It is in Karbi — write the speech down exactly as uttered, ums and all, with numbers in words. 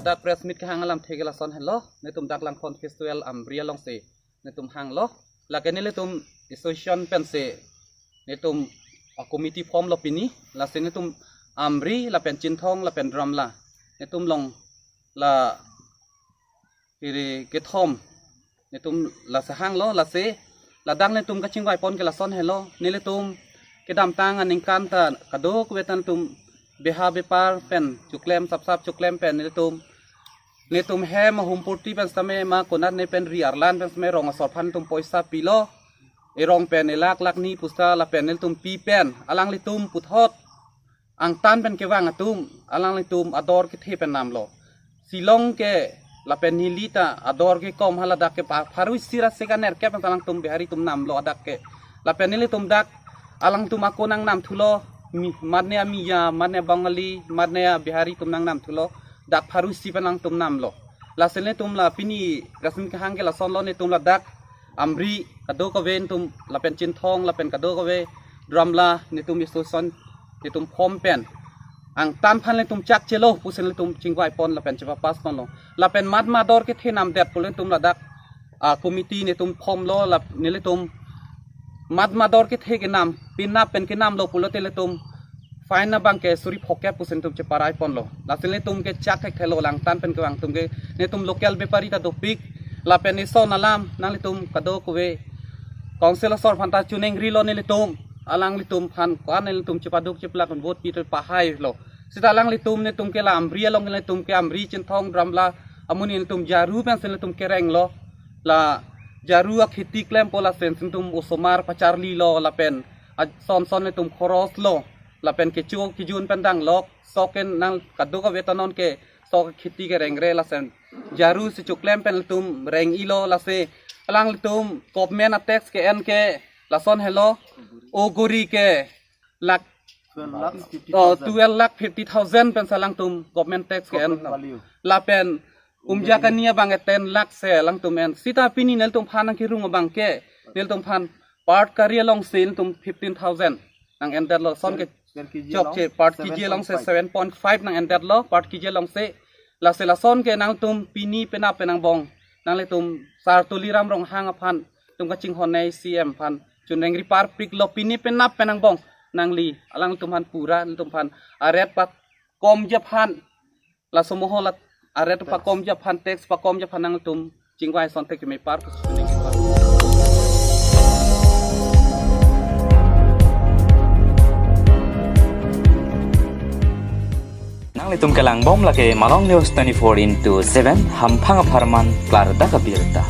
Dak press meet kehang alamthe ke lason helo, netum dak Langpon Festival Amri alongsi netum hanglo. Lake nelitum association pensi netum a committee form lo pini, lasi netum Amri lapen Chinthong lapen Dramla, netum long la kiri kethom netum lasi hanglo. Lasi ladak netum kachingvaipon ke lason helo, nelitum kedamtang aningkan ta kadokave ta netum beha bepar pen choklem sapsap choklem pen nelitum, netum hem humpurti pen sitame ma konat ne pen ri arlan pen sitame rong asor aphan netum poisa pilo, erong pen elak lak ni pusta lapen nelitum pi pen alanglitum puthot angtan pen kevang atum alanglitum ador kethe pen namlo. Shillong ke lapen Nilip ta ador kekom, haladak ke pa pharu isi ra sek anerkep pen alangtum Bihari atum namlo adak ke. Lapen nelitum dak alangtum ako nangnam thulo, mi- matne a Miya, matne a Bangali, matne a Bihari atum nangnam thulo, dak pharu isi pen alangtum namlo. Lasi netum la pini press meet kehang ke lasonlo, netum ladak Amri kadokave netum lapen Chinthong lapen kadokave Dramla netum association netum form pen angtan aphan netum chakchelo pusi netum chingvaipon lapen chepapass ponlo. Lapen mat ma ador kethe namdet pu netum ladak a committee netum formlo, lap nelitum mat ma ador kethe kenam, penap pen kenamlo pulote nelitum fine abang ke suri phokep pusi netum cheparai ponlo. Lasi netum ke chak thekthelo, langtan pen kevang atum ke netum local bepari ta dopik, lapen ison alam nanglitum kadokave council asor aphan ta choningri lo nelitum, alanglitum aphan ko-an nelitum chepaduk cheplak vote pi ta pahai lo. Sita alanglitum netum ke la Amri along netum ke Amri, Chinthong, Dramla amonit netum jaru pensi netum kerenglo. La jaru akheti klempo lapen netum osomar pacharlilo lapen a- son son netum khoros lo lapen kecho kejun pen danglok sok ken nang kadokave ta non ke sok kheti kerengre lapen jaru si choklem pen netum reng-ilo. Lasi alanglitum government a tax ke-en ke lason helo, oguri ke lak twelve lakh fifty thousand. Oh, twelve lakh fifty thousand pensi alangtum government tax ke-en. Government value. Lapen umja kani abang ke ten lakh si alangtum en. Sita pini nelitum aphan nangkerung abang ke nelitum aphan per kg alongsi netum fifteen thousand nang-endetlo, son ke per kg chokche along per kg alongsi seven point five. Seven point five nang-endetlo per kg alongsi. Lasi lason ke nangtum pini penap pen angbong nanglitum Sar Tuliram Ronghang aphan netum kachinghon nei, C M aphan choningri parpiklo, pini penap pen angbong nangli alangtum aphan pura netum aphan a rate pakomji aphan, laso moho la a rate pakomji aphan, tax pakomji aphan nangtum chingvai asonte keme par pusi choningri par. Nanglitum kelangbom lake Malong News twenty-four into seven, hamphang apharman klardak abirta.